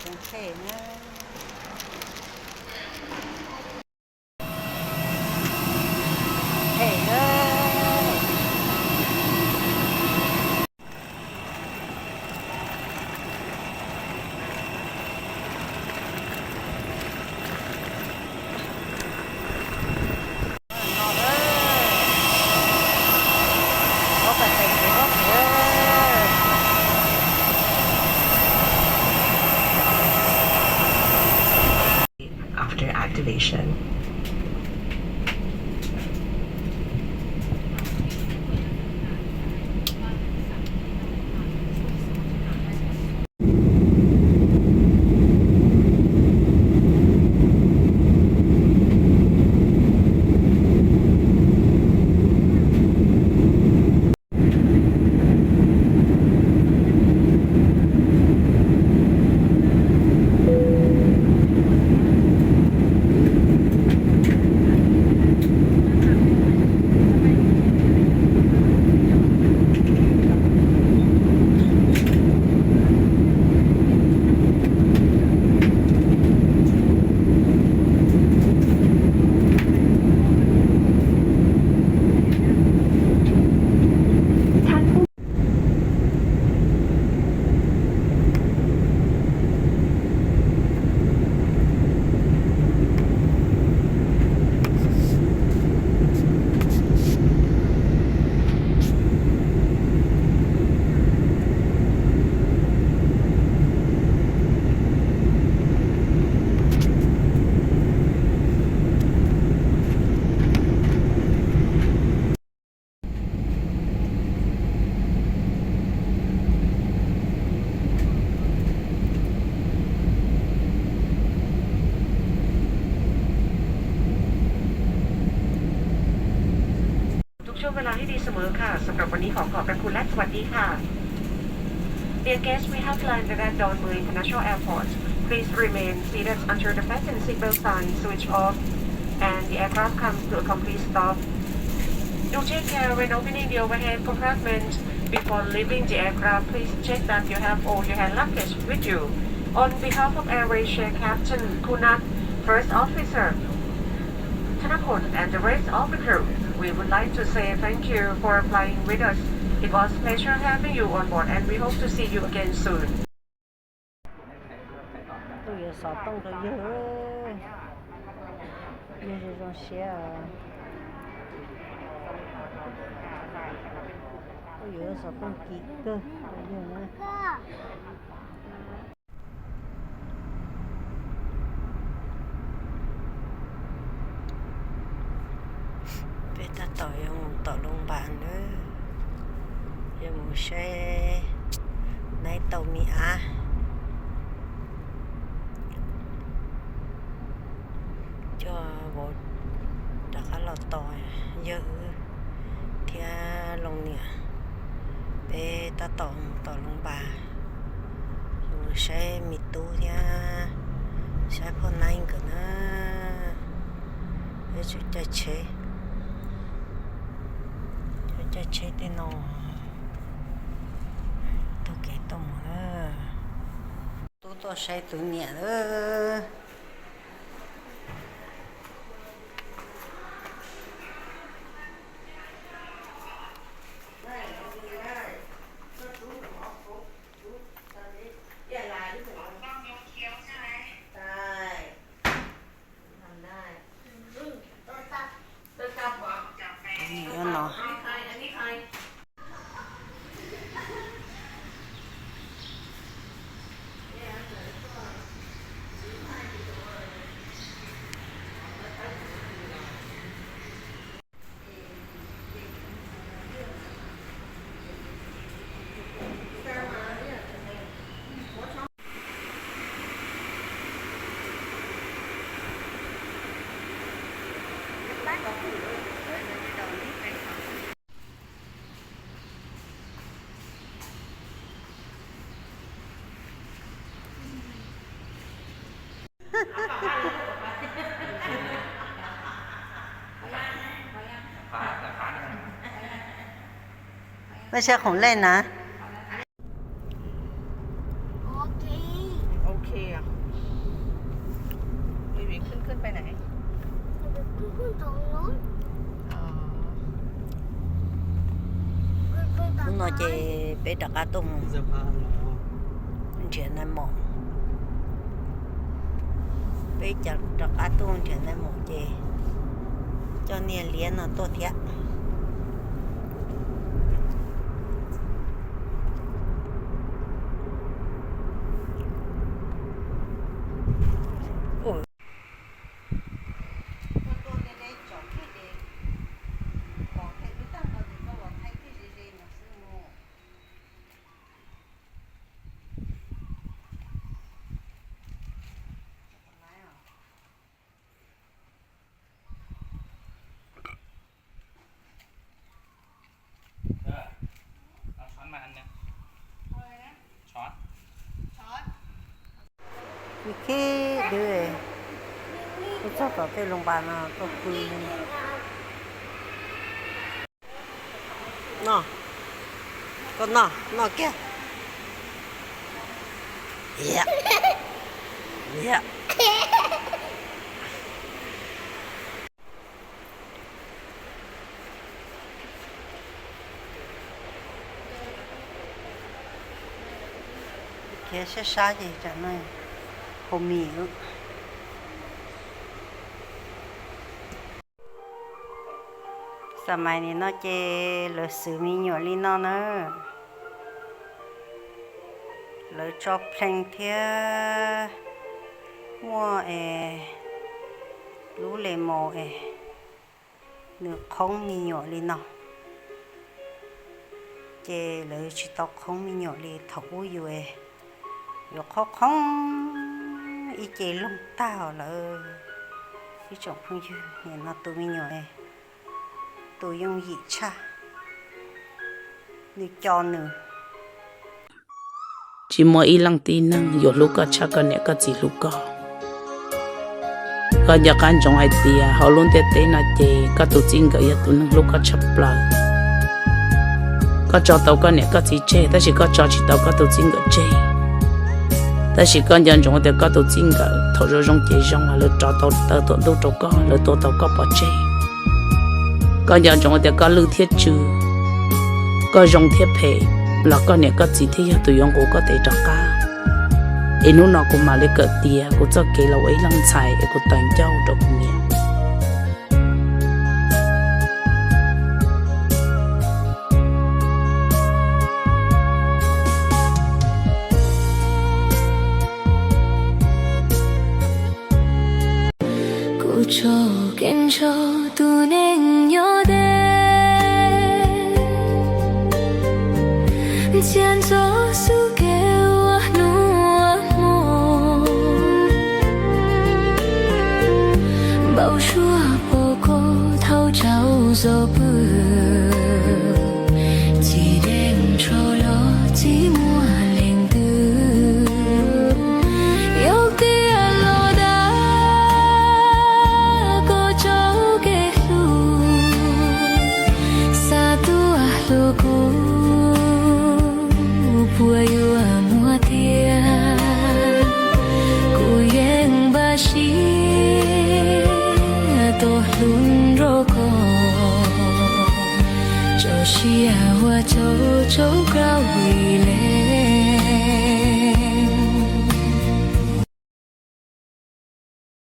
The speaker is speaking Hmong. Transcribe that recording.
Phem na. Phem na. After activation.ทุกช่วงเวลาให้ดีเสมอค่ะ สำหรับวันนี้ขอขอบพระคุณและสวัสดีค่ะ Dear guests, we have landed at Dอนเมือง International Airport. Please remain seated until the fasten seatbelt sign switch off and the aircraft comes to a complete stop. Do take care when opening the overhead compartment. Before leaving the aircraft, please check that you have all your hand luggage with you. On behalf of AirAsia Captain Kunat, First Officer Thanapon, and the rest of the crew, we would like to say thank you for flying with us. It was a pleasure having you on board, and we hope to see you again soon. Tuaj yuav xov tooj rau yawg, yawg zoo zoo siab. Tuaj yuav xov tooj kim kawg rau yawg na. Peb tab tom yuav mus tom Loo Npas nawb, yuav mus saib naib tau me ab. Coj vauv rov qab los tos yawg wb thiab Loo niam. Peb tab tom mus tom Loo Npas, mus saib me tub thiab saib phauj Naib nkawd na. Peb tsum caij tsheb, caij tsheb tej no taug kev tuaj mus na. Tub tuaj saib tus niam lawm. Ua tsaug qhov lej na. Ok. No ces peb rov qab tuaj mus nrhiav nais maum. Peb rov qab tuaj nrhiav nais maum ces coj niag liab no tuaj thiab. Khib dwb, kuv txog tom tej loo npas no tuaj pw. No, koj noj, noj kiag. Khiav sab sab ces tsam no haus mis. Xas mais nim no ces lawv xwv me nyuam li no na. Lawv tso plees thiab muaj es lub le maus es nws qhoob me nyuam li no. Ces lawv tsis tau qhoob me nyuam li thaum ub yus yuav qhoob qhoob ib ce loog tag lawm. Ib tsoom phooj ywg, nim no tus me nyuam tus yooj yim tshaj, nws co nws. Tsis muaj ib leej tib neeg yuav hlub koj tshaj koj niam koj txiv hlub koj. Koj nco qab ntsoov hais tias hauv lub ntiaj teb no ces koj tus txij nkawm yog tus neeg hlub koj tshaj plaws. Koj tso tau koj niam koj txiv tseg tab sis koj tso tsis tau koj tus txij nkawm tseg. Tab sis koj nco ntsoov tias koj tus txij nkawm thaum zoo zoo ces zoo, lawv rov tau taw tuam ntuj rau koj, lawv tua tau koj pov tseg. Koj nco ntsoov tias koj lwj thiab tsw, koj zoo thiab phem, los koj niam koj txiv thiaj yog tus yuav nqus koj tes rov qab. Es hnub no kuv mam li kawm tias kuv txoj kev los ua ib leej ntxhais es kuv tawv ncauj rau kuv niam. Kuv tso kev ntshaw tus neeg nyob deb, ntxhias ntxov xub kev ua hnub ua hmo. Npaum suab pom koj thaum tsaus zog pw, txiv deev tsho los txiv muaj leej twg, yog tias los dag koj tso kev hlub, xa tuaj hlub kuv, puas yuav muaj tiag. Kuv yeej npaj siab tuaj hlub nrog koj, tso siab ua tsaug tsaug rau li le.